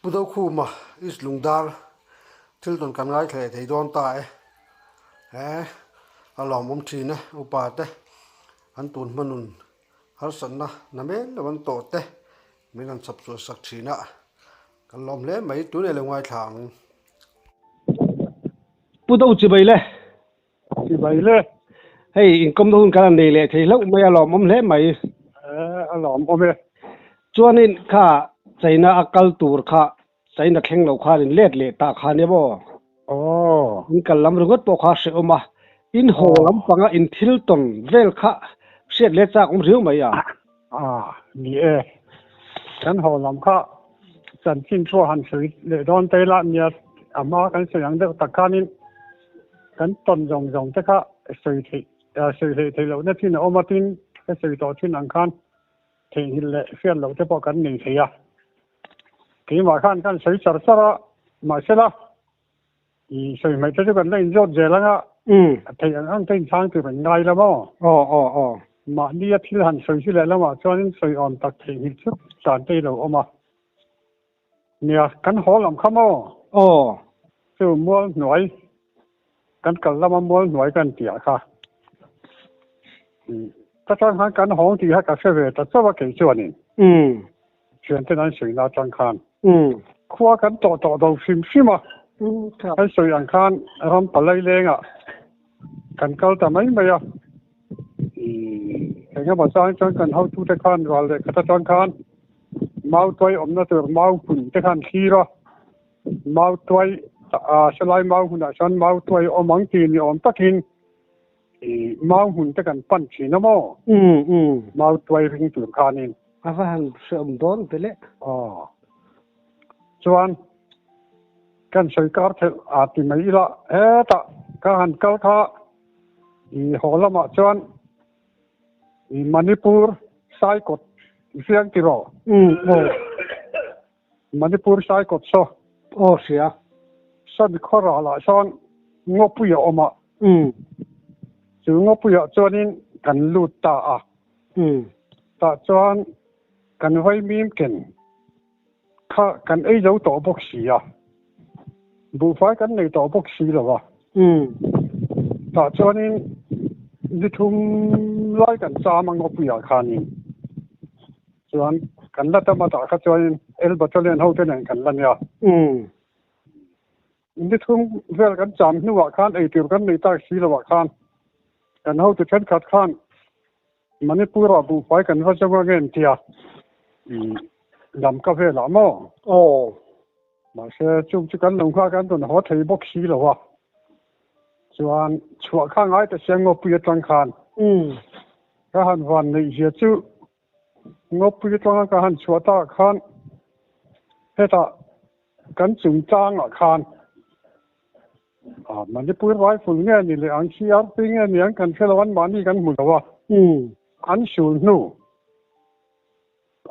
Pu Dokhuma East Lungdar thil tawn kan ngaithla leh thei dawn ta e. He a lawmawm thin e upa te an tun hmanun harsatna na men lo an tawh te min han chhawp chhuah sak thin a kan lawm hle mai tun e lo ngaithla ang. Pu Do chibai le. Chibai le. Hei inkawmna hun kan han nei leh thei hlauh mai a lawmawm hle mai. A lawmawm e. Chuanin kha China a kal tur kha China thleng lo khan in let leh ta kha nia maw? Aw. In kal lam ringawt pawh kha hrehawm a, in haw lampanga in thil tawn vel kha hriat leh chak awm riau mai a. A, ni e. Kan haw lam kha chanchin thu han sawi leh dawn te ila nia a hma kan sawi ang deuh tak khanin kan tawn zawng zawng te kha sawi theih sawi hlei theih lohna chin a awm a, tin ka sawi tawh thin ang khan theihnghilh leh hriat loh te pawh kan nei thei a. Keimah khan kan sawi char char a, mahsela i sawi hmaih te chu kan la inzawt zel ang a, a theih ang ang te inchhang tur an ngai la maw? Aw aw aw. Mahni a thil han sawi chu lehlamah chuanin sawi awm tak theihnghilh chu tan te i lo awm a. Nia, kan haw lam kha maw? Aw. Chu mual hnuai, kan kal lama mual hnuai kan tih ah kha. Ta tang khan kan hawng tih kha ka hre ve ta chauh a kei chuanin. Thianten an sawi na atang khan. Khua kan tawh tawh do hrim hrim a. An sawi ang khan ram palai lengah kan kal ta mai mai a. Engemaw chang chuan kan hotute khan ral leh khat atang khan mau tuai awmna tur mau hmun te khan thlir a. Mau tuai salai mau hunah chuan mau tuai awm ang tih ni awm takin mau hmun te kan pan thin a maw? Mau tuai ring tur khanin. A va han hreawm dawn ve le. Aw. Chuan kan sawi kar theih a ti mai ila hetah ka han kal kha i haw lamah chuan i Manipur Saikawt fiang tiraw? Aw. Manipur Saikawt saw. Aw hria. Sami khaw ralah sawn Ngawpui a awm a. Chu Ngawpuiah chuanin kan lut ta a. Tah chuan kan vaimim ken kha kan ei zo tawh bawk si a. Buhfai kan nei tawh bawk si lo a. Tah chuanin ni thum lai kan cham a Ngawpuiah khanin. Chuan kan la tam a tah kha chuanin El Battalion ho te nen kan la nia. Ni thum vel kan cham hnuah khan eitur kan nei tak si loah khan kan hotu thenkhat khan Manipur-ah buhfai kan va zawng ange an ti a, lam ka velah maw? Aw. Mahse chung chu kan lo nghak a, an rawn haw thei bawk si lo a. Chuan chhuah kha ngai ta sia Ngawpui atang khan ka han van neih zia chu Ngawpui atanga ka han chhuah takah khan hetah kan chung tlangah khan Manipur Rifle nge ni leh ang CRP nge ni ang kan hre lo an mahni kan hmu lo a, an sul hnu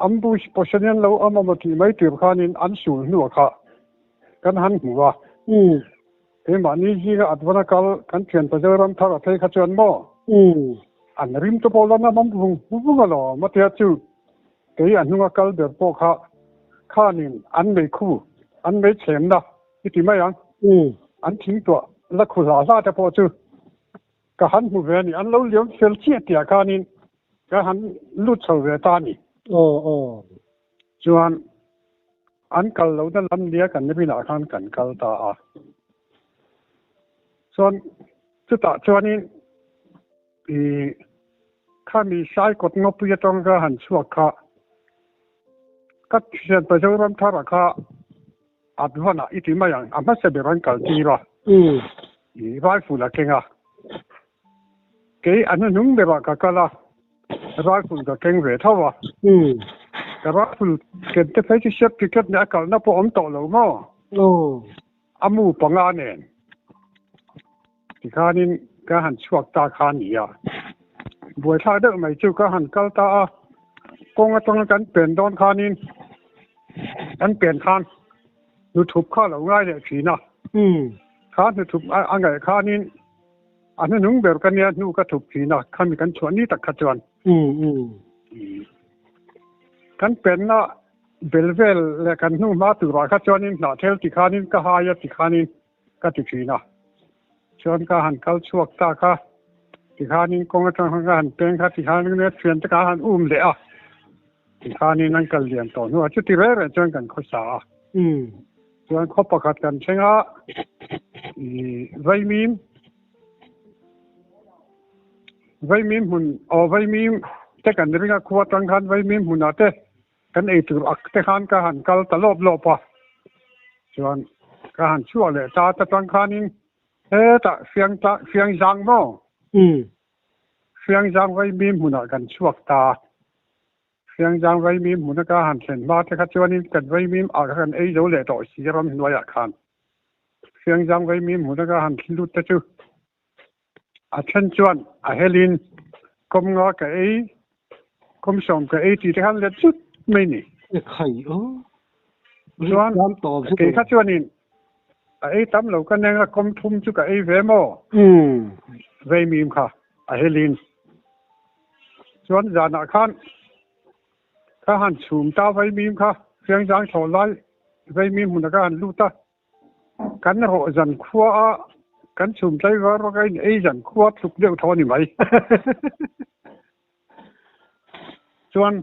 Ambush position an lo awm amaw tih mai tur khanin an sul hnuah kha kan han hmu a. Keimahni zinga advana kal kan thian pa Zoram thar a phei kha chuan maw an rim te pawh la nam awm vung vung alawm a tia chu kei a hnunga kal ber pawh kha khanin an meikhu an meichhemna i ti mai ang an thingtuah la khu hla hla te pawh chu Ka han hmu ve a ni. An lo liam fel chiah tihah khanin ka han lut chho ve ta a ni. Aw aw. Chuan an kal lohna lam nia kan rinah khan kan kal ta a. Chuan chutah chuanin i khami Saikawt ngawpui atang ka han chhuak kha ka thian pa Zoramthara kha Advan ah i ti mai ang, a hmasa ber an kal tir a, i rifle a keng a, kei a hnuhnung berah ka kal a, rifle ka keng ve tho a, ka rifle ken te phei chu safety ket nen a kalna pawh awm tawh lo maw? A mu panga nen tikhanin ka han chhuak ta kha a ni a, buaithlak deuh mai chu ka han kal ta a, kawng atanga kan pen dawn khanin Kan pen khan hnuthup kha a lo ngai leh thin a, kha hnuthup a ngaih khanin a hnuhnung ber ka nia hnu ka thup thin a, khami kan chhuah ni tak kha chuan kan penna Bel vel leh kan hnu hma turah kha chuanin hnahthel tikhanin ka hai a tikhanin ka ti thin a. Chuan ka han kal chhuak ta kha tikhanin kawng atang khan ka han peng kha tikhanin nia thiante ka han um leh a. Tikhanin an kal lian tawh hnuah chuti reng reng chuan kan khawsa a. Chuan khaw pakhat kan thleng a, ih vaimim vaimim hmun aw vaimim te kan ring a khua atang khan vaimim hmunah te Kan ei tur ak te khan ka han kal ta lawp lawp a, chuan ka han chhuah leh ta ta tang khanin hetah Hriang ta Hriang Zang maw? Hriang Zang Vaimim hmunah kan chhuak ta. Hriang Zang Vaimim hmuna ka han thlen hma te kha chuanin kan Vaimim ah kha kan ei zo leh tawh si ram hnuaiah khan. Hriang Zang Vaimim hmuna ka han lut te chu A then chuan a helin kawm nga ka ei, kawm sawm ka ei tih te khan let zut mai ni. E khai aw. Chuan kei kha chuanin a ei tam lo ka neng a kawm thum chu ka ei ve maw? Vei mim kha a helin. Chuan zanah khan ka han chhum ta vei mim kha Hriangzang thlawh lai vei mim hmunah ka han lut a. Kan rawh zan khua a kan chhum tlai var vak a in ei zan khua tluk deuh tho a ni mai. Chuan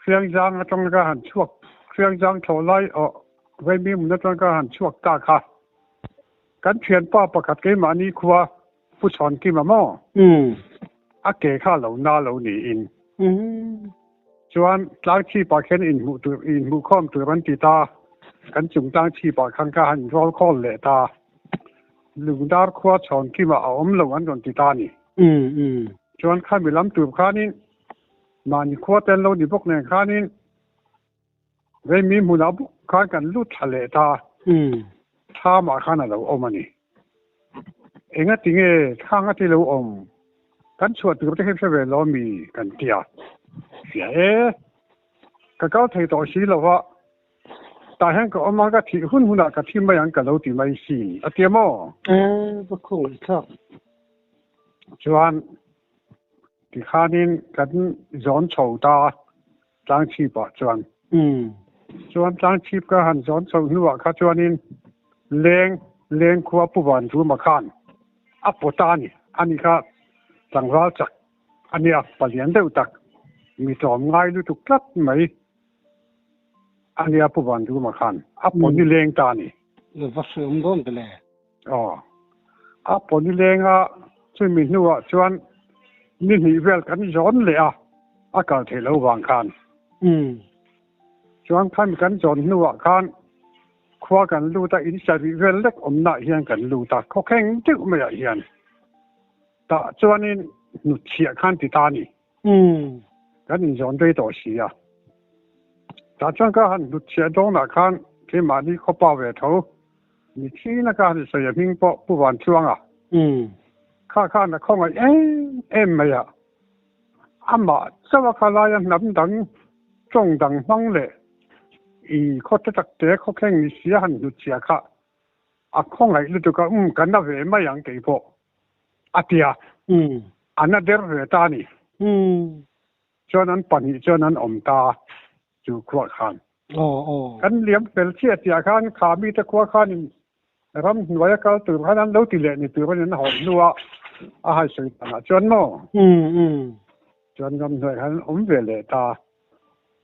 Hriangzang atang ka han chhuak Hriangzang thlawh lai aw Vaimim hmun atang ka han chhuak ta kha kan thianpa pakhat keimahni khua Pu Chhawnkim a maw? A ke kha lo na lo niin. Chuan tlangchhipah khian inhmuh tur inhmuhkhawm tur an ti ta. Kan chung tlangchhipah khan ka han inrawl khawl leh ta. Lungdar khua Chhawnkimah a awm lo an rawn ti ta a ni. Chuan khami lam tur khanin mahni khua te an lo ni bawk nen khanin Vei-mi hmunah bawk khan kan lut thla leh ta. Thlamah khan a lo awm a ni. Engati nge thlang a ti lo awm? Kan chhuah tur te hi hre ve lo mi kan ti a. Hria e. Ka kal thei tawh si lo va, tah hian ka awm a, ka thih hun hunah ka thi mai ang ka lo ti mai sin a ti a maw? E, va khawngaih thlak. Chuan tikhanin kan zawn chho ta tlangchhipah chuan. Chuan tlangchhip ka han zawn chho hnuah kha chuanin leng leng khua Pu Vanzuma khan a pawt a ni. Ani kha tlangval chak a nia, palian deuh tak, mi tlawm ngai lutuk tlat mai a nia Pu Vanzuma khan a pawt ni leng ta a ni. Va hreawm dawn ve le. Aw. A pawni lenga chumi hnuah chuan ni hnih vel kan zawn leh a, a kal theih loh vang khan. Chuan khami kan zawn hnuah khan khua kan lut a, in sarih vel lek awmnaah hian kan lut a, khawkheng deuh maiah hian. Tah chuanin hnutchhiah khan ti ta a ni. Kan inzawn rei tawh si a. Tah chuan ka han hnutchhiah dawnah khan keimahni khawpa ve tho Ni thin a ka han sawi a hming pawh Pu Vantluang a. Kha khan a khawngaih em em mai a. Amah chauh a kha laia hnam dang tawng dang hmang leh i khaw te tak te khawkheng ni sia han hnutchhia kha a khawngaih lutuk a, um ka na ve mai ang kei pawh a ti a. A na der ve ta a ni. Chuan an pahnih chuan an awm ta chu khuah khan. Kan liam fel chiah chiah khan kha mite khua khanin ram hnuaia kal tur khan an lo ti leh ni tur an hawn hnua a hai sawi danah chuan maw? Chuan ram hnuai khan an awm ve leh ta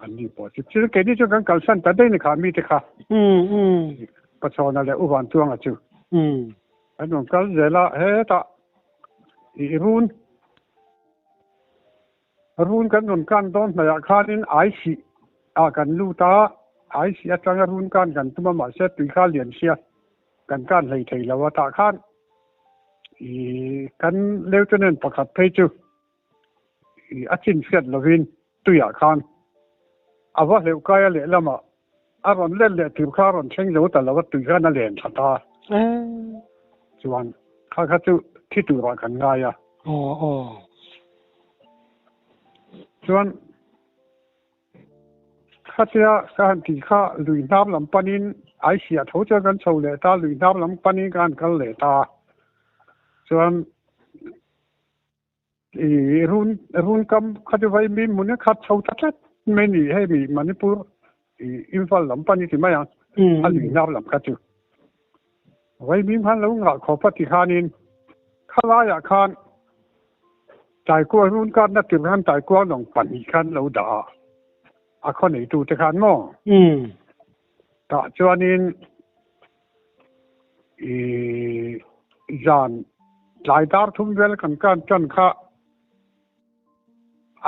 an ni pawh chu. Thil keini chuan kan kalsan ta daih ni kha mite kha. Pachhawna leh U Vantuanga chu. An rawn kal zel a, hetah i run. Run kan rawn kan dawn hnaihah khanin Aisih ah kan lut a, Aisih atanga run kan kan tum a mahse tui kha lian sia kan kan hlei thei lo a, tah khan ih kan Lieutenant pakhat phei chu ih a chin hriat lovin tuiah khan a va hleuh kai a lehlamah a rawn let leh tur kha a rawn thleng zo ta lo a, tui khan a len thla ta. Chuan kha kha chu thi turah kan ngai a. Chuan khatia ka han tih kha lui hnam lam panin ai siah tho chuan kan chho leh ta, lui hnam lam panin ka han kal leh ta. Chuan i run run kam kha chu vai mi hmun khat chho ta tlat. mai ni hei mi Manipur i Imphal lam pan i ti mai ang a lui hnar lam kha chu vaimim khan lo ngah khawp a ti khanin khalaiah khan Taikua run katna tir khan Taikua lawng pahnih khan lo dah a, a khaw neitute khan maw? Tah chuanin i zan tlai dar thum vel kan kan tan kha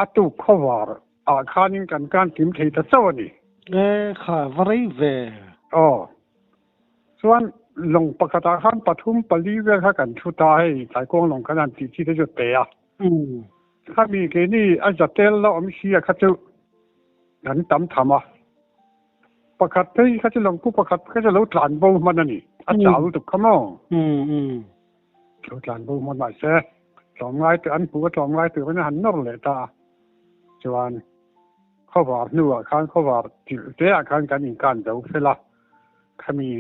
a tuk khawvar ah khanin kan kan kim thei ta chauh a ni. E kha va rei ve. Aw. Chuan lawng pakhatah khan pathum pali vel kha kan thu ta hei Tlaikawng lawng khan han tih chi te chu pe a. Khami keini a za tel la awm si a kha chu kan tam tham a. Pakhat phei kha chu lawngpu pakhat kha chu lo tlan bo hman a ni. A chau lutuk kha maw? Lo tlan bo hman mahse tlawmngai te an hmuh a tlawmngai turin a han nawr leh ta a. Chuan khawvar hnuah khan khawvar tirh te ah khan kan inkan zo fel a. Khami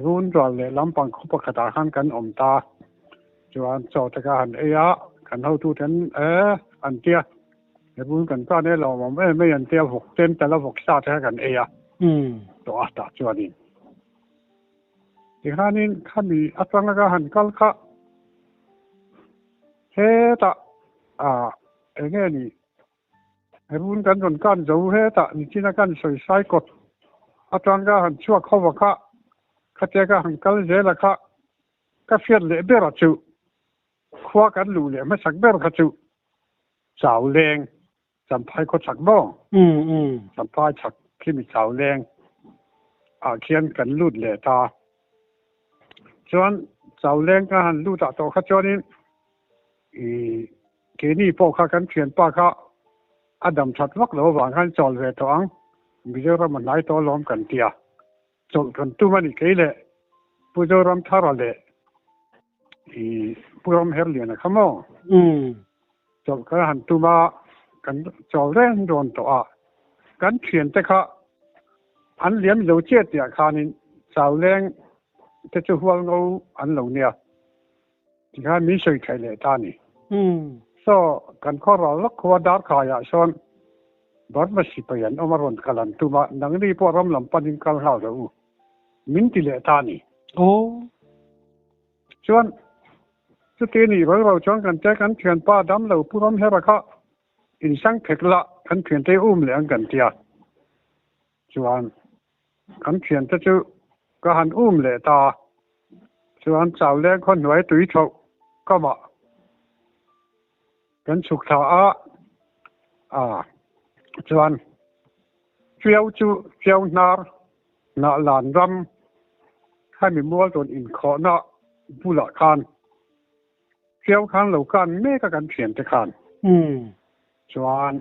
run rual leh lampang khaw pakhatah khan kan awm ta. Chuan chaw te kha han ei a, kan hotuten e an tia run kan tan e lawmawm em em an tia vawk ten tel a vawk sa te kha kan ei a tawh a tah chuanin tikhanin khami atanga ka han kal kha hetah ah enge ni Run kan rawn kan zo hetah nichina kan sawi sai kawt atang ka han chhuak ho a kha, khatia ka han kal zel a kha, ka hriat leh ber a chu khua kan luh leh hmasak ber kha chu chau leng Champhai khaw chak maw? Champhai chak khi mi chau leng ah khian kan lut leh ta. Chuan chau leng ka han lut ah tawh kha chuanin i Keini pawh kha kan thianpa kha a dam that vak lo avang khan chawl ve tawh ang, Mizoram a hnai tawh alawm kan ti a, chawlh kan tum a ni kei leh Pu Zoramthara leh i Pu Ramherliana kha maw? Chawlh kan han tum a, kan chawl reng dawn tawh a, kan thiante kha an liam zo chiah tihah khanin Chauleng te chu hualngo an lo nia. Tikhan min sawi theih leh ta a ni. Saw kan khaw ral lawk khua Darkhaiah sawn Burma sipai an awm a rawn kal an tum a, nangni pawh ram lam panin kal nghal rawh u min ti leh ta a ni. Chuan chuti nih ro ro chuan kan te kan thianpa damlo Pu Ramhera kha insang phek la kan thiante um leh ang kan tia. Chuan kan thiante chu ka han um leh ta a, chuan chau leng khaw hnuai tui tho kamah kan chhuk thla a, a chuan Tiau chu Tiau hnar hnah lan ram hemi mual tawn inkhawhna bulah khan Tiau khan lo kan mek a kan thiante khan chuan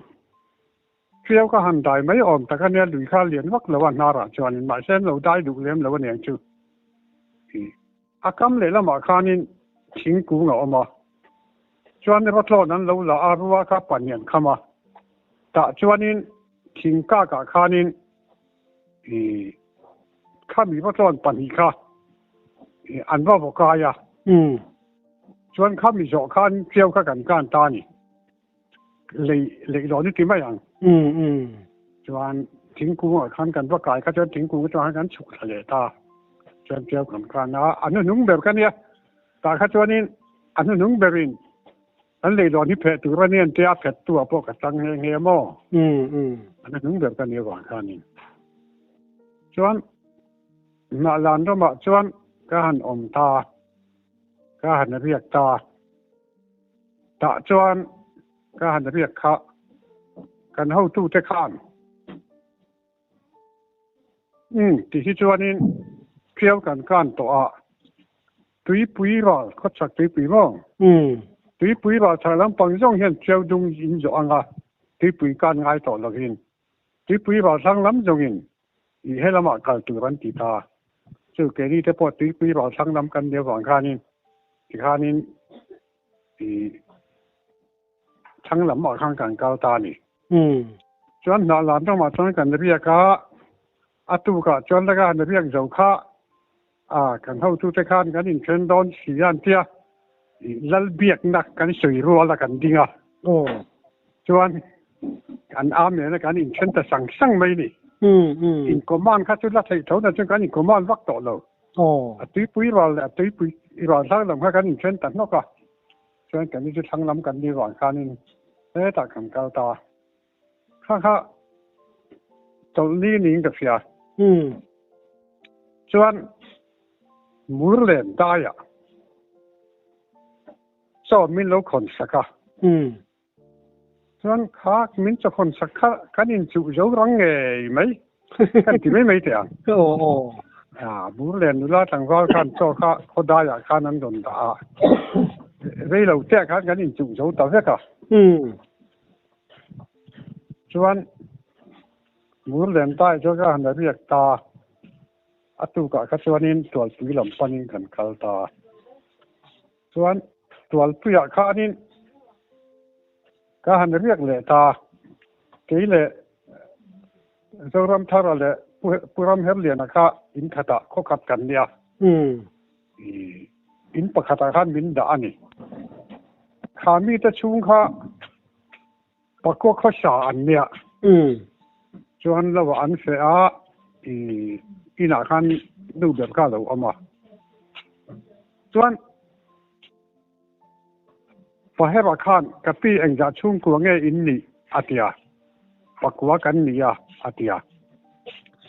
Fiau ka han dai mai awm tak a nia, lui kha lian vak lo a hnarah chuanin mahse an lo dai duh lem lo aniang chu. A kam lehlamah khanin thingkung a awm a, chuan rawtlawn an lo la a, rua kha pahnih an kham a, tah chuanin thing kakah khanin khami rawtlawn pahnih kha an va vaw kai a, chuan khami zawh khan fiau kha kan kan ta a ni. Lei lei lo ni ti mai ang. Chuan thingkung ah khan kan va kai kha chuan thingkung atang khan kan chhuk thla leh ta. Chuan tiau kan khan a, a hnuhnung ber ka nia. Tah kha chuanin a hnuhnung berin an lei lawn hi pheh tur a ni an tia a phet tu ah pawh ka tang nghe nghe maw. A hnuhnung ber ka nia vang khanin. Chuan Hnahlan ramah chuan ka han awm ta, ka han riak ta. Tah chuan ka han riak kha kan hotute khan umm ti hi chuanin Ṭiau kan kan tawh a, tuipui ral khawchhak tuipui maw? Tuipui ral chhak lampang zawng hian Ṭiau dung in zawh anga tuipui kan ngai tawh lovin tuipui ral thlang lam zawngin i helamah kal tur an ti ta. Chu keini te pawh tuipui ral thlang lam kan nia vang khanin tikhanin i thlang lamah khan kan kal ta a ni. Chuan hnah lam ramah chuan kan riak a, a tukah chuan laka han riak zo kha a kan hotute khan kan inthen dawn si a an tia i lal biakna kan sawi rual a kan ding a. Chuan. Kan amen a kan inthen ta sang sang mai ni. In command kha chu la theih tho na chuan kan in command vak tawh lo. A tuipui ral leh a tuipui ral thlang lam kha kan inthen ta hnawk a. Chuan kan ni chu thlang lam kan ni vang khanin hetah kan kal ta. Kha kha chawlhni niin ka hria. Chuan Murlen daiah chaw min lo khawn sak a. Chuan kha min chaw khawn sak kha kan inchuh zo rang ngei mai kan ti mai mai teh ang. Murlen nula tlangval khan chaw kha khaw daiah khan an rawn dah a. Rei lo te ah khan kan inchuh zo ta vek a. Chuan Murlen dai chu ka han riak ta. A tukah kha chuanin Tualpui lam panin kan kal ta. Chuan Tualpuiah khanin ka han riak leh ta. Kei leh Zoramthara leh Pu Ramherliana kha in khatah khaw khat kan nia. In pakhatah khan min dah a ni. Kha mite chhung kha Pakua khawsa an nia. Chuan lo ah an feh a, inah khan nu ber kha a lo awm a. Chuan Pahera khan ka pi engzah chhungkua nge in nih a ti a, Pakua kan ni a a ti a.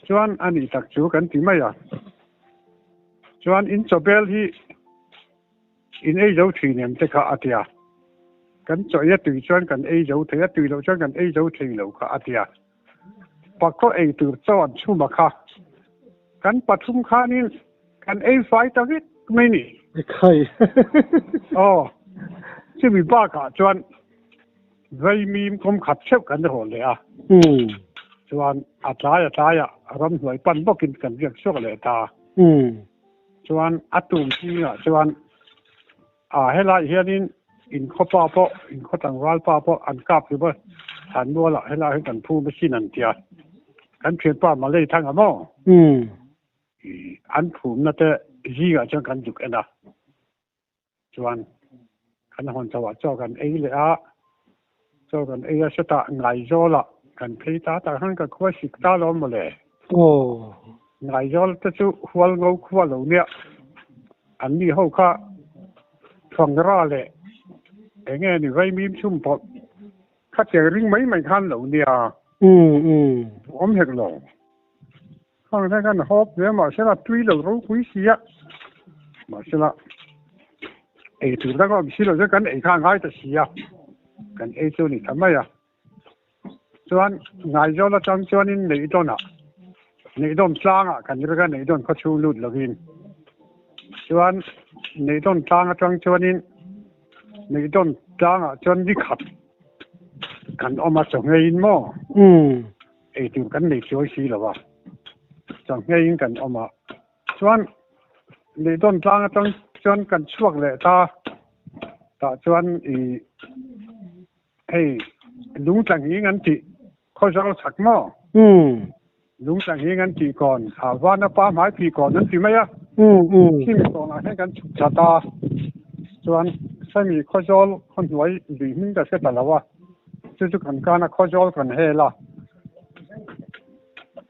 Chuan a nih tak chu kan ti mai a. Chuan in chawbel hi In ei zo thin em te kha a ti a. Kan chawih a tui chuan kan ei zo thei a, tui loh chuan kan ei zo thei lo kha a ti a. Pakhaw ei tur chaw an chhum a kha. Kan pathum khanin kan ei fai ta vek mai ni. Ekhai. Aw, chumi bakah chuan vaimim kawm khat theuh kan rawh leh a. Chuan a tlai a tlaiah ramhnuai pan bawkin kan riak chhuak leh ta. Chuan a tum zingah chuan a helai hianin in khaw pa pawh in khaw tlangval pa pawh an kap hlum a, thlanmualah helai hi kan phum asin an ti a, kan thianpa Malay Thanga maw? An phumna te zingah chuan kan zuk en a. Chuan kan hawn chho ah chaw kan ei leh a, chaw kan ei a sawtah Ngaizawl ah kan phei ta tah khan ka khua sik ta lo mawle. Aw. Ngaizawl te chu hual ngo khua lo nia, an ni ho kha Thuangra leh enge ni vaimim chhum pawh kha tiang ring mai mai khan lo nia. Awm hek lo. Khang hian khan hawp ve mahsela tui lo ropui si a, mahsela ei tur dang a awm si lo chuan kan ei kha a ngai ta si a, kan ei chu a ni ta mai a. Chuan Ngaizawl atang chuanin Neihdawnah, Neihdawn tlangah kan rik a, Neihdawn khaw chhung lut lovin. Chuan Neihdawn tlang atang chuanin Neihdawn tlangah chuan ni khat kan awm a, chawhngeiin maw? Ei tur kan nei chuai si lo a, chawhngeiin kan awm a, chuan Neihdawn tlang atang chuan kan chhuak leh ta, tah chuan i hei lungtlang hi an tih khawzawl chak maw? Lungtlang hi an tih kawn, a vana pa hmai phih kawn an ti mai a, khimi kawnah hian kan chhuk thla ta, chuan semi khawzawl khawhnuai lui hming ka hre ta lo a. Chu chu kan kana khawzawl kan hel a,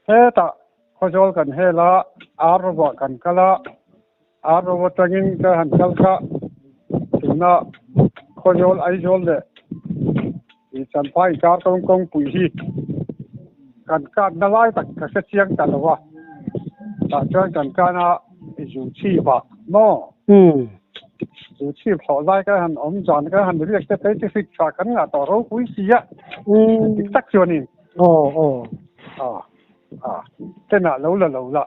hetah khawzawl kan hel a, ar rovah kan kal a, ar rov atangin ka han kal kha tuna khawzawl Aizawl leh i Champhai inkar kawng kawngpui hi kan katna lai tak ka hre chiang ta lo a, tah chuan kan kana i zu chhip ah maw? Zu chhip hlawh lai ka han awm zan ka han riak te phei chu hrik tha kan ngah tawh ropui si a, dik tak chuanin. Aw aw. A a tenah lo la lo la.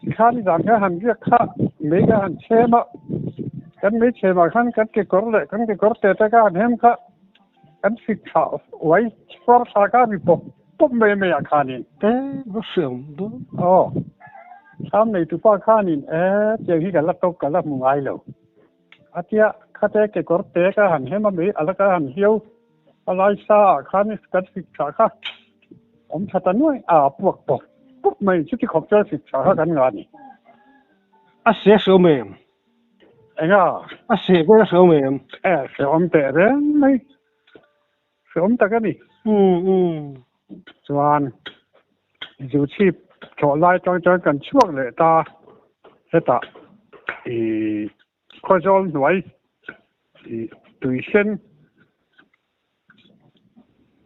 Tikhan zan ka han riak kha mei ka han chhem a, kan mei chhem ah khan kan kekawr leh kan kekawr te te ka han hem kha kan hrik tha uai chhuar thla kha ri pawp pawp mai mai ah khanin. E va hriam dawn. Aw thlam nei tupa khanin e tiang hi ka la tawp ka la hmu ngai lo. A tia khate kekawr te ka han hem a mei ala ka han hliau a lai sa ah khan kan hrik tha kha awm tha ta nuai a puak pawp pawp mai chuti khawp chuan hrik tha kha kan ngah a ni. A se hriam em? Enga? A seh vel a hre awm em? E, hre awm teh reng mai. Hreawm tak a ni. Chuan Zuchhip thlawh lai tang chuan kan chhuak leh ta. Hetah i Khawzawl hnuai i tuisen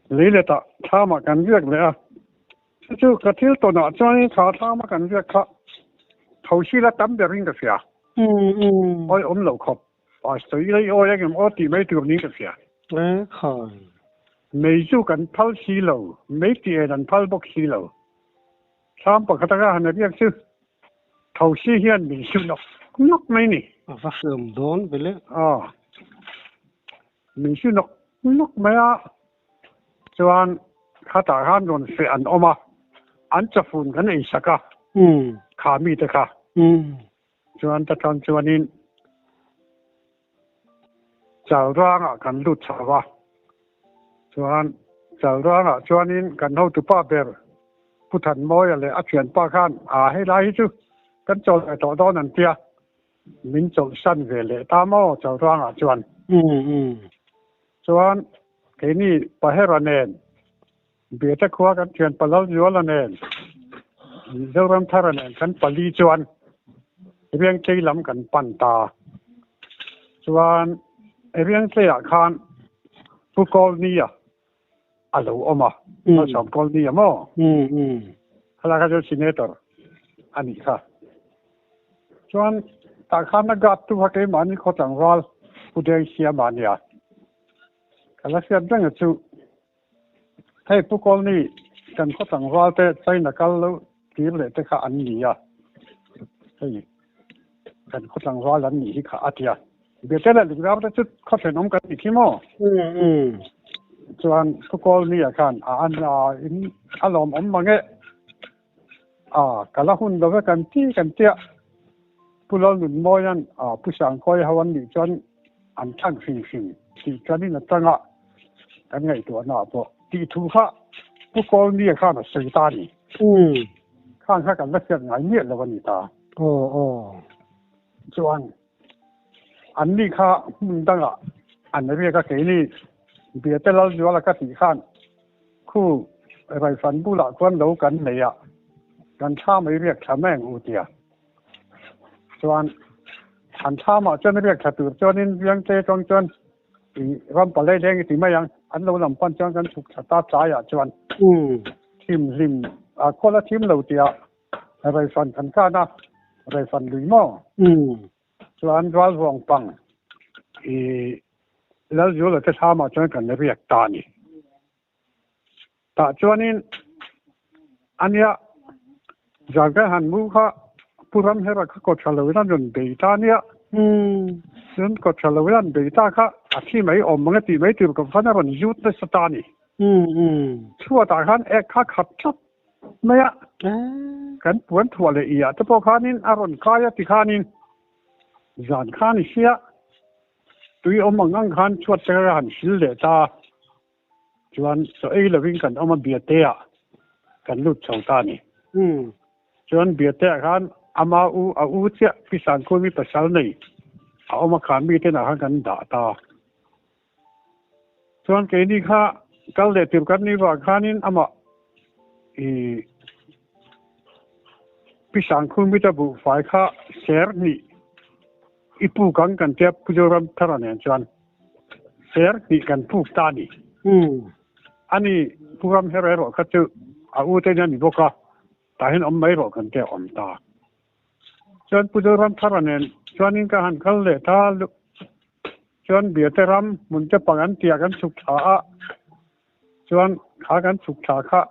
lei letah thlamah kan riak leh a. Chu chu ka thil tawnah chuanin kha thlama kan riak kha thosi la tam berin ka hria. Awi awm loh khawp. Pastor i lei awi engem aw tih mai tur niin ka hria. Mei chu kan phal si lo, mei tih en an phal bawk si lo. Thlam pakhat anga han riak chu thosi hian min su nawk nawk mai ni. A va hreawm dawn ve le. Aw, min su nawk nawk mai a, chuan khatah khan rawn feh an awm a, an chawfun kan ei sak a, kha mite kha. Chuan ta tan chuanin Chalrangah kan lut chho a, chuan Chalrangah chuanin kan hotupa ber Pu Thanmawia leh a thianpa khan a hei lai hi chu kan chawl ve tawh dawn an tia, min chawlhsan ve leh ta maw Chalrangah chuan. Chuan keini Pahera nen Biate khua kan thianpa Lalzuala nen, Zoramthara nen kan pali chuan Riangtlei lam kan pan ta. Chuan Riangtleiah khan Pu Kawlnia a lo awm a, Malsawm Kawlnia maw? Khalai kha chu Senator a nih kha. Chuan tah khan a guard tu kha keimahni khaw tlangval Pu Dengsiama a nia. Ka la hriat reng a chu. Hei Pu Kawlni kan khaw tlangval te China kal lo tir leh te kha an ni a, hei kan khaw tlangval an nih hi kha a ti a. Biate leh Lukram te chu khaw thenawm kan ni khi maw? Chuan Pu Kawlni ah khan a an a in a lawmawm mang e, a ka la hun lo ve kan ti kan tia. Pu Lalnunmawia'n a Pu Sangkawi ho an nih chuan an thlang hrim hrim tih chuanin a tanga kan ngaihtuahna ah pawh tih thu kha Pu Kawlnia khan a sawi ta a ni. Khan kha kan la hriat ngai miah lo a ni ta. Chuan an ni kha hmun dangah an riak a keini Biate Lalzuala ka tih khan khu Raifan bulah khuan lo kan nei a kan thla mai riak thla mai ang u tia. Chuan an thlamah chuan riak thla tur chuanin Riangte tawng chuan i ram palei leng i ti mai ang an lo lam pan chuan kan chhuk thla ta tlaiah chuan thim hlim a khawl a thim lo tihah Reifan kan kan a, Reifan lui maw? Chuan Rualvuang pang i Lalzula te thlamah chuan kan riak ta a ni. Tah chuanin ania zan kan han mu kha Pu Ramhera kha kawt tha loin a rawn bei ta ania. Chuan kawt tha loin a rawn bei ta kha a thi mai awm ang e tih mai tur kawp khan a rawn zut nasa ta a ni. Chhuatah khan ek kha khat tlat mai a, kan puan thuah leh iah te pawh khanin a rawn kai a tikhanin zan khan i hria tui awm ang ang khan chhuat te kha han sil leh ta a, chuan chaw ei lovin kan awm a Biate ah kan lut chho ta a ni. Chuan Biate ah khan ama u a u chiah Pi Sankhumi pasal nei a awm a khan mite ah khan kan dah ta. Chuan keini kha kal leh tir kan nih vang khanin amah i Pi Sangkhumita buhfai kha ser hnih i puk ang kan tia Pu Zoramthara nen chuan ser hnih kan puk ta a ni. Ani Pu Ramhera erawh kha chu a u te nia ni bawk a, tah hian awm mai rawh kan tia awm ta. Chuan Pu Zoramthara nen chuanin ka han kal leh ta Chuan Biate ram hmun te pang an tia kan chhuk thla a, chuan kha kan chhuk thla kha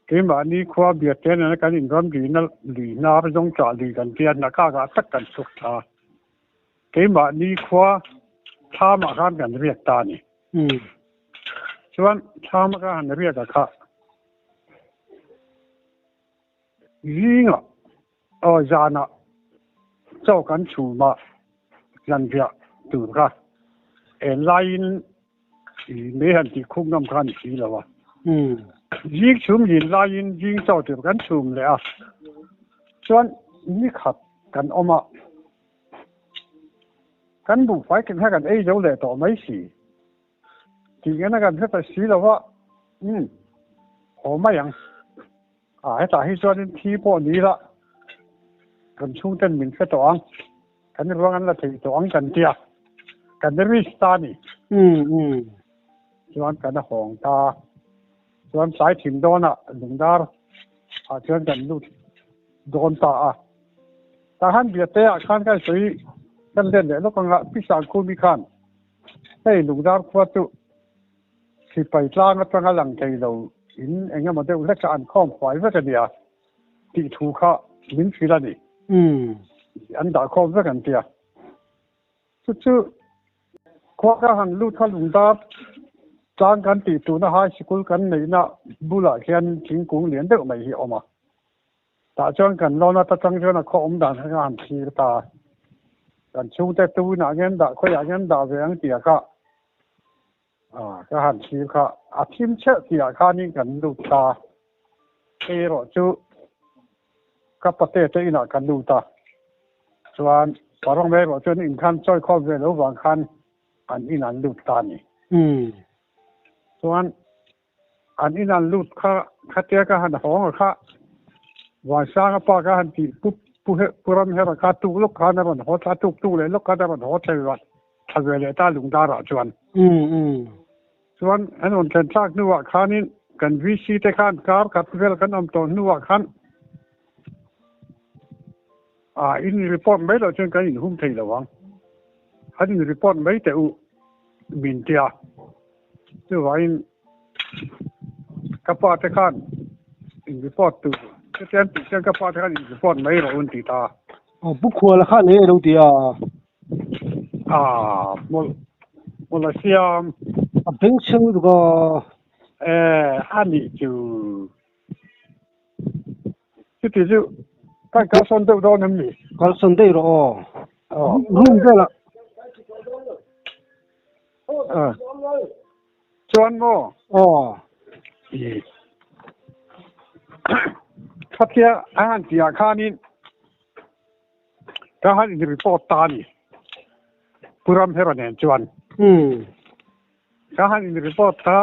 keimahni khua Biate nena kan inram luihna lui hnar zawng chah lui kan tia hnakakah tak kan chhuk thla. Keimahni khua thlamah khan kan riak ta a ni. Chuan thlama ka han riak a kha zingah Aw zanah chaw kan chhum a, zanriah tur kha en laiin i mei han tih khum ngam kha a ni si lo a. Zing chhum lin laiin zing chaw tur kan chhum leh a, chuan ni khat kan awm a, kan buhfai keng kha kan ei zo leh tawh mai si. Tih ngena kan hre ta si lo a, umm, haw mai ang. A, hetah hi chuanin thi pawh ni ila kan chhungten min hre tawh ang, kan ruang an la thei tawh ang kan tia, kan risk ta a ni. Chuan kan a hawng ta. Chuan tlai thim dawnah lungdar ah chuan kan lut dawn ta a. Tah khan Biate ah khan ka sawi kan let leh lawk anga Pi Sangkhumi khan hei lungdar khua chu sipai tlang atanga lang thei lo in eng emaw deuh hlek kha an khawm fai vek a nia tih thu kha min hrilh a ni. An dah khawm vek an tia. Chu chu khua ka han lut kha lungdar tlang kan tih tuna high sikul kan neihna bulah khian thingkung lian deuh mai hi a awm a. Tah chuan kan lawn ata tang chuan a khaw awm dan kha ka han thlir ta. Kan chhungte tuinah nge an dah khawiah nge an dah ve ang tih kha ka han thlir kha a thim chhelh tihah khanin kan lut ta. Hei erawh chu ka pate te inah kan lut a, chuan Parong erawh chuan in khan chawi khawm ve lo vang khan an in an lut ta a ni. Chuan An in an lut kha khatia ka han hawng a kha Vansanga pa ka han tih pu pu pu Ramhera kha tuk lawk khan a rawn haw thla tuk tuk leh lawk khan a rawn haw thei vat thla ve leh ta Lungdarah chuan. Chuan an rawn thlen thlak hnuah khanin kan VC te khan kar khat vel kan awm tawh hnuah khan ah in report mai loh chuan kan inhum thei lo ang. An in report mai teh u min tia. Chuvangin ka pa te khan in report tur chutiang tih chuan ka pa te khan in report mai rawh u an ti ta. Aw Pu Khuala khan eng alo ti a? Aaa hmawlh hmawlh a siam. A beng chheng lutuk a. E a nih chu. Chuti chu kan kalsawn deuh dawn em ni? Kalsawn daih rawh aw. Room velah. Chuan maw? Aw. Khatia a han tihah khanin ka han in report ta a ni. Pu Ramhera nen chuan. Ka han in report ta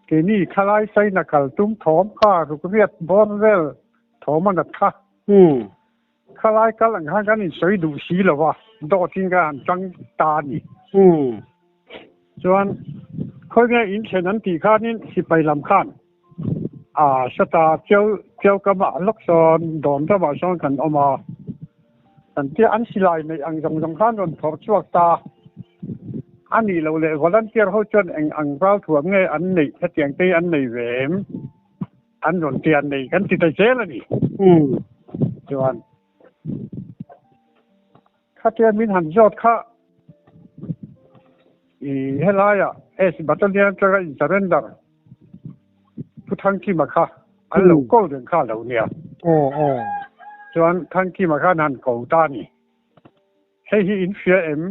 keini khalai China kal tum thawm kha rukriat bawr vel thawm a nat kha. Khalai kal ang khan kan insawi duh si lo va, dawtin ka han chang ta a ni. Chuan khawi nge inthlen an tih khanin sipai lam khan a sata chiau chiau kamah lawk sawn dawn ramah sawn kan awm a, kan tia an silai neih ang zawng zawng khan rawn phawrh chhuak ta a nih loh leh volunteer ho chuan eng ang ralthuam nge an neih hetiang te hi an nei ve em? An rawn tian nei kan ti ta zel a ni. Chuan khatia min han zawt kha i helaia S Battalion atanga in surrender Pu Thangkima kha an lo ko reng kha a lo nia. Chuan Thangkima khan han ko ta a ni. Hei hi in hria em?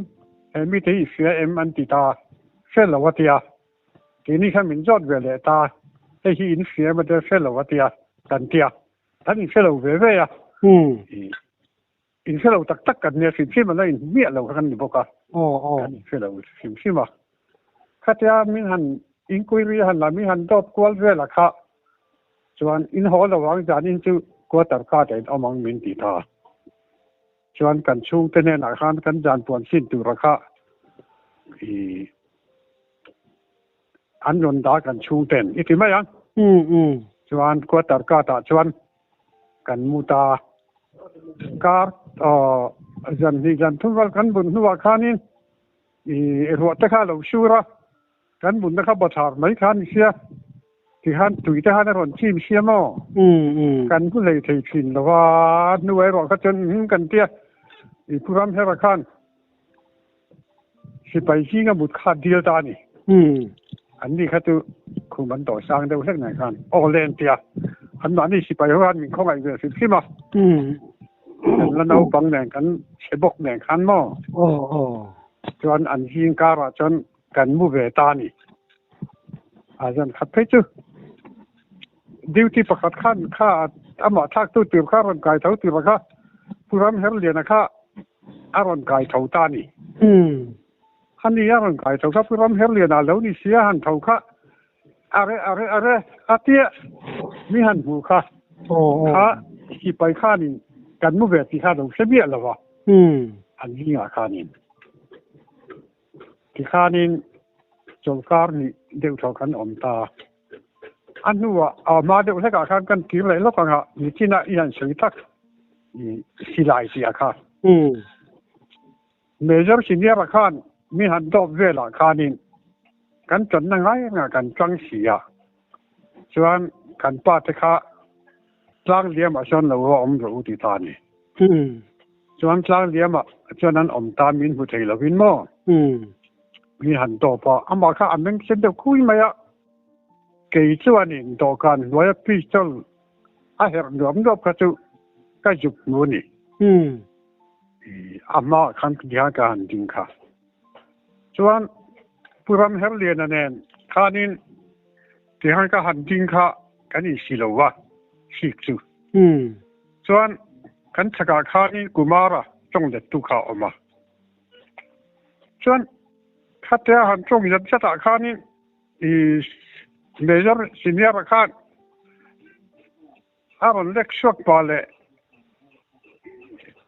He mite hi i hria em? an ti ta. Hre lo a tia. Keini khan min zawt ve leh ta, hei hi in hria emaw te hre lo a tia, kan tia. Kan inhre lo ve ve a. Inhre lo tak tak kan nia, hrim hrim a la inhmu miah lo kha kan ni bawk a. Kan inhre lo hrim hrim a. Khatia min han inquiry han la, min han dawt kual vel a kha chuan in haw lo ang zanin chu quarter khat ah in awm ang min ti ta. Chuan kan chhungte hnenah khan kan zan puan sin tura kha i an rawn dah kan chhungten i ti mai ang. Chuan quarter cut ah chuan kan mu ta kar zan hnih zan thum vel kan bun hnuah khanin i ruah te kha a lo sur a, kan bunna kha bathlar mai kha a ni sia. Tikhan tui te khan a rawn chim sia maw? Kan hmu hlei thei thin lo va, hnu erawh kha chuan umm kan tia i Pu Ramhera khan sipai zinga mut kha dil ta a ni. An ni kha chu khum an dawh sang deuh hlek nen khan aw len tia anmahni sipai ho khan min khawngaih ve hrim hrim a. Kan la naupang nen kan chhe bawk nen khan maw? Chuan an zing karah chuan kan mu ve ta a ni. A zan khat phei chu duty pakhat khan kha amah thlaktu tur kha rawn kai tho tura kha Pu Ramherliana kha a rawn kai tho ta a ni. Ani a rawn kai tho kha Pu Ramherliana lo ni sia han tho kha are are are a tia mi han hmuh kha kha sipai khanin kan mu ve tih kha a lo hre miah lo va an zingah khanin tikhanin chawlhkar nih deuh tho kan awm ta. A hnuah a hma deuh hlekah khan kan kir leh lawk ang a, nichinah i han sawi tak silai tia kha. Major Senior-a khan mi han dawp velah khanin kan tanna ngai rengah kan tang si a, chuan kan pa te kha tlang liamah chuan lo va awm rawh u ti ta a ni. Chuan tlang liamah chuan an awm ta min hmu thei lovin maw? Mi han dawp a, amah kha a meng sen deuh khui mai a, kei chuanin dawhkan hnuaia pistol a herh nuam nuam kha chu ka zuk hmu a ni. A hmaah khan tihian ka han ding kha. Chuan Pu Ramherliana nen khanin tihian ka han ding kha kan insi lo va, hrik chu. Chuan kan chhakah khanin Kumara tawng lettu kha a awm a. Chuan khatia han tawng zat zatah khanin i Major Senior-a khan A rawn lek suak pa leh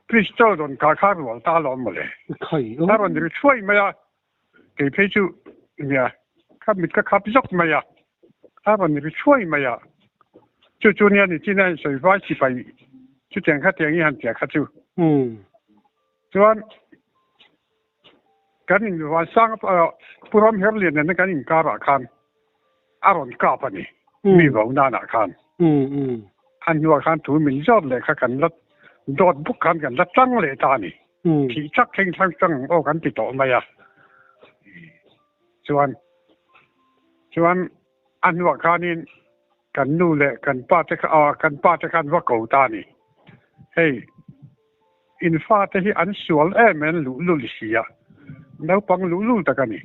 pistol rawn kah kha rual ta alawm mawle. A rawn ri thuai mai a, kei phei chu nia ka mit ka khap zawk mai a, a rawn ri thuai mai a. Chu chu nia nichin a insawi vai sipai chutiang khatiang i han tia kha chu. Chuan kan in Vansang Pu Ramherlian nena kan inkarah khan a rawn kap a ni, mi vo nanah khan. A hnuah khan thu min zawt leh kha kan la dawt buk khan kan la tang leh ta a ni. Thih chak thleng thlang tang ang aw kan ti tawh mai a. Chuan chuan a hnuah khanin kan nu leh kan pa te kha kan pa te khan va ko ta a ni. Hei. In fate hi an sual em em luhlul si a, naupang luhlul tak a ni.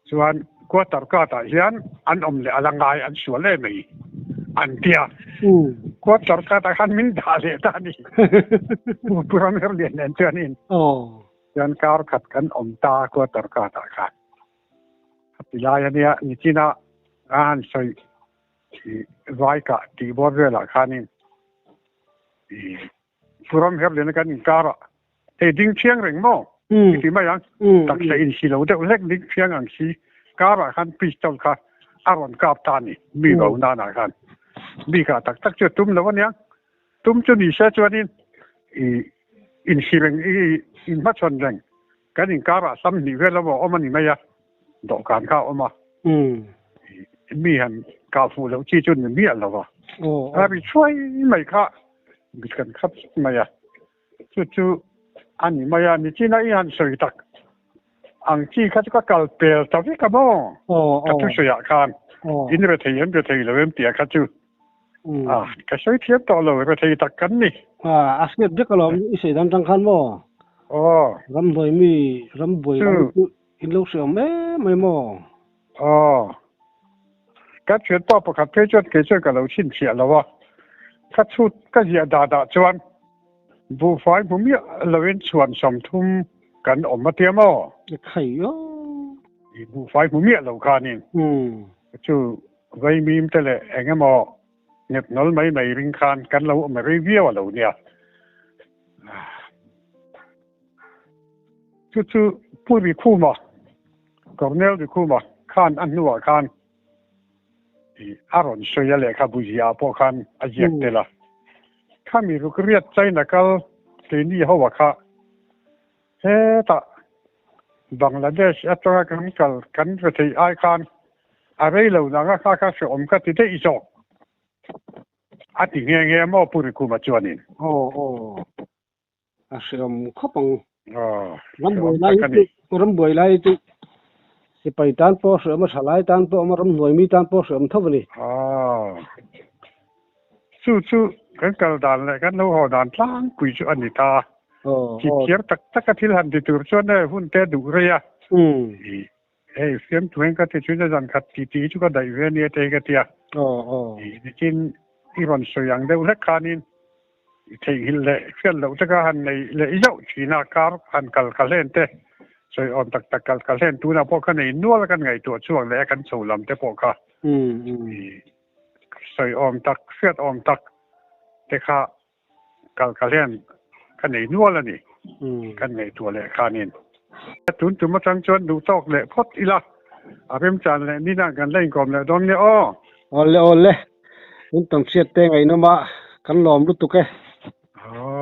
Chuan quarter kâtah hian an awm leh a la ngai an sual em mai an tia. Quarter kâtah khan min dah leh ta a ni. Pu Ramherlian nen chuanin chuan kar khat kan awm ta quarter kâtah khan. Khati lai a nia, nichina a han sawi vai kah tih bawr velah khanin Pu Ramherliana kan inkar a, hei ding thiang reng maw? I ti mai ang. Taksa insi lo deuh hlek ding thiang ang si karah khan pistol kha a rawn kap ta a ni, mi vo nanah khan. Mi kah tak tak chu a tum lo aniang. Tum chu ni se chuanin i insi reng, i inhmachhawn reng kan inkarah sam hnih vel a awm a ni mai a, dawhkan kha a awm a. Mi han kah fuh loh chi chu ni miah lo va. A ri chhuai mai kha mit kan khap zet mai a. Chu chu a ni mai a, nichina i han sawi tak ang chi kha chu ka kal pel ta vek a maw? Ka thusawiah khan in rethei em rethei lo em tih kha chu ka sawi thiam tawh lo, rethei tak kan ni. A hriat vek alawm i sawi dan tang khan maw? Ramhnuai mi rambuai lam chu in lo hre awm em mai maw? Aw. Ka thianpa pakhat phei chuan kei chuan ka lo chhinchhiah lo a, ka chhut ka ziah dah dah chuan buhfai hmu miah loin chhuan 30 kan awm a tia maw? Khai aw. I buhfai hmu miah lo khanin chu vaimim te leh eng emaw nghet nawl mai mai ring khan kan lo awm rei viau a lo nia. Chu chu Pu Rikhuma, Colonel Rikhuma khan a hnuah khan a rawn sawi a lehkhabu ziah pawh khan a ziak tel a. Khami rukriat China kal keini ho a kha hetah Bangladesh atanga kan kal kan hre theih ai khan a rei lo nang a kha kha hreawm ka ti daih zawk a ti nghe nghe maw Pu Rikhuma chuanin. Aw aw. A hreawm khawp ang. Rambuai lai hi chu rambuai lai hi chu sipai tan pawh a hreawm a, thalai tan pawh a awm a, ramhnuai mi tan pawh a hreawm tho a ni. Chu chu kan kal dan leh kan lo haw dan tlangpui chu a ni ta. Chipchiar tak tak a thil han ti tur chuan e hun te duh rei a. Hei fiamthu hian ka ti chuan a zan khat ti ti chu ka daih ve ania te hi ka ti a. Nitin i rawn sawi ang deuh hlek khanin i theihnghilh leh hriat loh te kha han nei leh zauh thin a, car han kal ka hlen te. Sawi awm tak tak kal ka hlen tunah pawh ka nei nual a kan ngaihtuah chhuak leh a kan chho lam te pawh kha sawi awm tak hriat awm tak te kha kal ka hlen ka nei nual a ni kan ngaihtuah leh khanin. Tun tum atang chuan duh tawk leh phawt ila a remchan leh nina kan la inkawm leh dawn nia aw. Awle awle, tun tam hriat te ngaihnawm a kan lawm lutuk e. Aw.